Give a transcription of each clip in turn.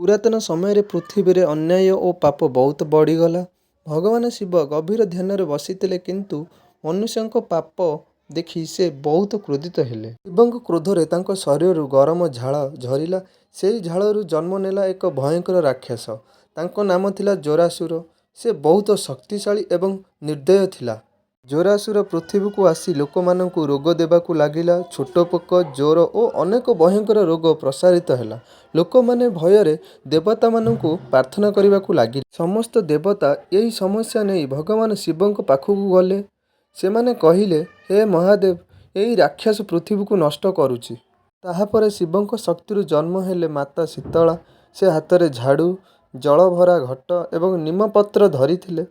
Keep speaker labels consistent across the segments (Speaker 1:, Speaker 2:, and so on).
Speaker 1: ପୁରାତନ ସମୟରେ ପୃଥିବୀରେ ଅନ୍ୟାୟ ଓ ପାପ ବହୁତ ବଢ଼ିଗଲା। ଭଗବାନ ଶିବ ଗଭୀର ଧ୍ୟାନରେ ବସିଥିଲେ, କିନ୍ତୁ ମନୁଷ୍ୟଙ୍କ ପାପ ଦେଖି ସେ ବହୁତ କ୍ରୋଧିତ ହେଲେ। ଶିବଙ୍କ କ୍ରୋଧରେ ତାଙ୍କ ଶରୀରରୁ ଗରମ ଝାଳ ଝରିଲା। ସେହି ଝାଳରୁ ଜନ୍ମ ନେଲା ଏକ ଭୟଙ୍କର ରାକ୍ଷସ। ତାଙ୍କ ନାମ ଥିଲା ଜ୍ୱରାସୁର। ସେ ବହୁତ ଶକ୍ତିଶାଳୀ ଏବଂ ନିର୍ଦ୍ଦୟ ଥିଲା। ଜ୍ୱରାସୁର ପୃଥିବୀକୁ ଆସି ଲୋକମାନଙ୍କୁ ରୋଗ ଦେବାକୁ ଲାଗିଲା। ଛୋଟ ପୋକ, ଜ୍ୱର ଓ ଅନେକ ଭୟଙ୍କର ରୋଗ ପ୍ରସାରିତ ହେଲା। ଲୋକମାନେ ଭୟରେ ଦେବତାମାନଙ୍କୁ ପ୍ରାର୍ଥନା କରିବାକୁ ଲାଗିଲେ। ସମସ୍ତ ଦେବତା ଏହି ସମସ୍ୟା ନେଇ ଭଗବାନ ଶିବଙ୍କ ପାଖକୁ ଗଲେ। ସେମାନେ କହିଲେ, ହେ ମହାଦେବ! ଏହି ରାକ୍ଷସ ପୃଥିବୀକୁ ନଷ୍ଟ କରୁଛି। ତାହାପରେ ଶିବଙ୍କ ଶକ୍ତିରୁ ଜନ୍ମ ହେଲେ ମାତା ଶୀତଳା। ସେ ହାତରେ ଝାଡୁ, ଜଳଭରା ଘଟ ଏବଂ ନିମ ପତ୍ର ଧରିଥିଲେ।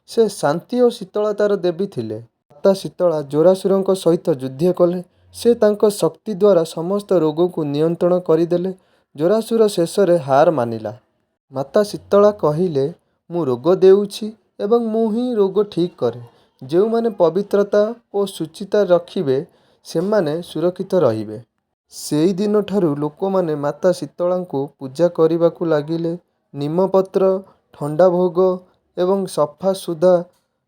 Speaker 1: ସେ ଶାନ୍ତି ଓ ଶୀତଳତାର ଦେବୀ ଥିଲେ। ମାତା ଶୀତଳା ଜ୍ୱରାସୁରଙ୍କ ସହିତ ଯୁଦ୍ଧ କଲେ। ସେ ତାଙ୍କ ଶକ୍ତି ଦ୍ୱାରା ସମସ୍ତ ରୋଗକୁ ନିୟନ୍ତ୍ରଣ କରିଦେଲେ। ଜ୍ୱରାସୁର ଶେଷରେ ହାର ମାନିଲା। ମାତା ଶୀତଳା କହିଲେ, ମୁଁ ରୋଗ ଦେଉଛି ଏବଂ ମୁଁ ହିଁ ରୋଗ ଠିକ୍ କରେ। ଯେଉଁମାନେ ପବିତ୍ରତା ଓ ଶୁଚିତା ରଖିବେ, ସେମାନେ ସୁରକ୍ଷିତ ରହିବେ। ସେହି ଦିନଠାରୁ ଲୋକମାନେ ମାତା ଶୀତଳାଙ୍କୁ ପୂଜା କରିବାକୁ ଲାଗିଲେ। ନିମ ପତ୍ର, ଥଣ୍ଡା ଭୋଗ ଏବଂ ସଫାସୁଧା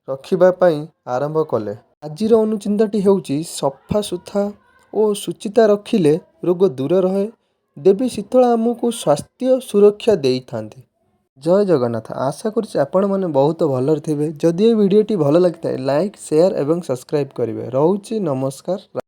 Speaker 1: ରଖିବା ପାଇଁ ଆରମ୍ଭ କଲେ। ଆଜିର ଅନୁଚିନ୍ତାଟି ହେଉଛି ସଫାସୁଥା ଓ ଶୁଚିତା ରଖିଲେ ରୋଗ ଦୂର ରହେ। ଦେବୀ ଶୀତଳା ଆମକୁ ସ୍ୱାସ୍ଥ୍ୟ ସୁରକ୍ଷା ଦେଇଥାନ୍ତି। ଜୟ ଜଗନ୍ନାଥ। ଆଶା କରୁଛି ଆପଣମାନେ ବହୁତ ଭଲରେ ଥିବେ। ଯଦି ଏହି ଭିଡ଼ିଓଟି ଭଲ ଲାଗିଥାଏ, ଲାଇକ୍, ସେୟାର ଏବଂ ସବସ୍କ୍ରାଇବ୍ କରିବେ। ରହୁଛି, ନମସ୍କାର।